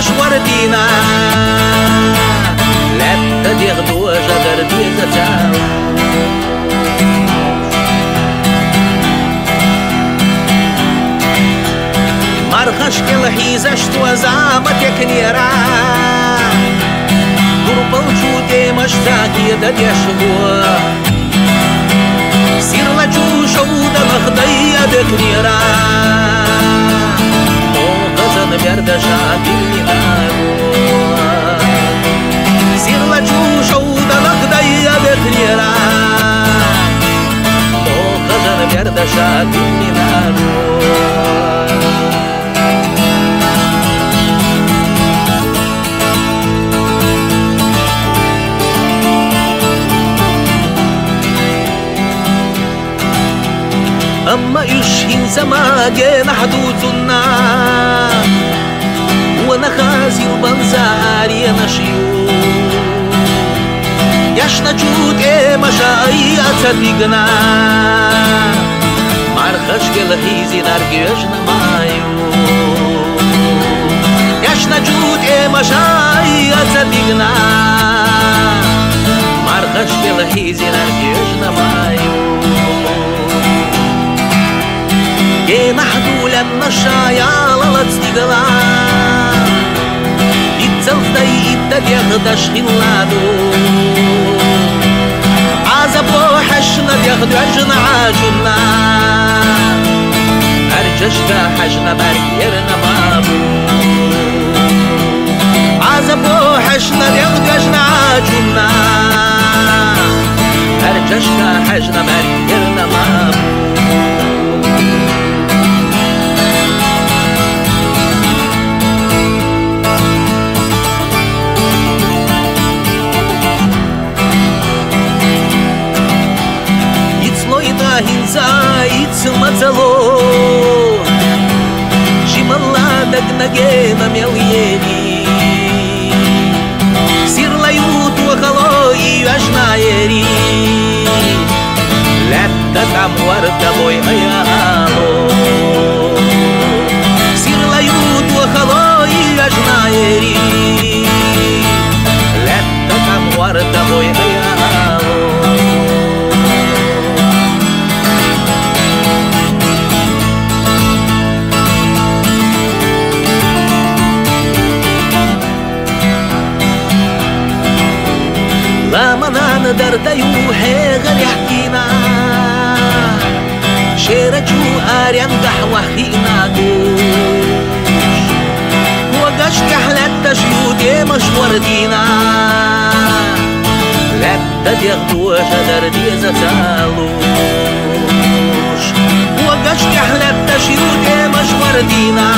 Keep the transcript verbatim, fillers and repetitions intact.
Швардина, лаьтта дегӀ дожадар деза царна. Мархаш кӀел хьийзаш цо зама текнера, турпал чу тӀемаш ца хедадеш ву. Сирла чу шовданах дайя декнера, о, хазан бердаша диллина ву. Сирла чу шовданах дайя декнера, о, хазан бердаша диллина ву. Амма уьш хӀинца ма генахь ду цунна, ванах зилбанза аренаш ю. Яшна чу тӀемаша айя ца дигна, мархаш кӀел хьийзинарг вежна ма ю. Яшна чу тӀемаша айя ца дигна, мархаш кӀел хьийзинарг вежна ма ю. Генахь ду лаьмнаша ялалац дигала, иццалц дай итта дегӀ даш хилла ду. Ӏазабо хьаьшна дегӀ доьжна Ӏачунна, бӀарчашка хьаьшна бӀарг ерна ма бу. Ӏазабо хьаьшна дегӀ доьжна Ӏачунна, бӀарчашка хьаьшна бӀарг ерна ма бу. Ицлой тӀа хӀинца иц ма ца ло, жималла дагна гена мел ели. Сирла ю тохало и вежна ери, лаьтта тӀам вар тобой ая ало. Сирла ю тохало и вежна ери, лаьтта тӀам вар тобой ая ало. Ламанан дардаю хьегӀарехь кийна, шера чу аренгахь ваххиъна гуш. Когаш тӀехь лаьтташ ю тӀемаш вардийна, лаьтта дегӀ дожадар деза ца луш. Когаш тӀехь лаьтташ ю тӀемаш вардийна,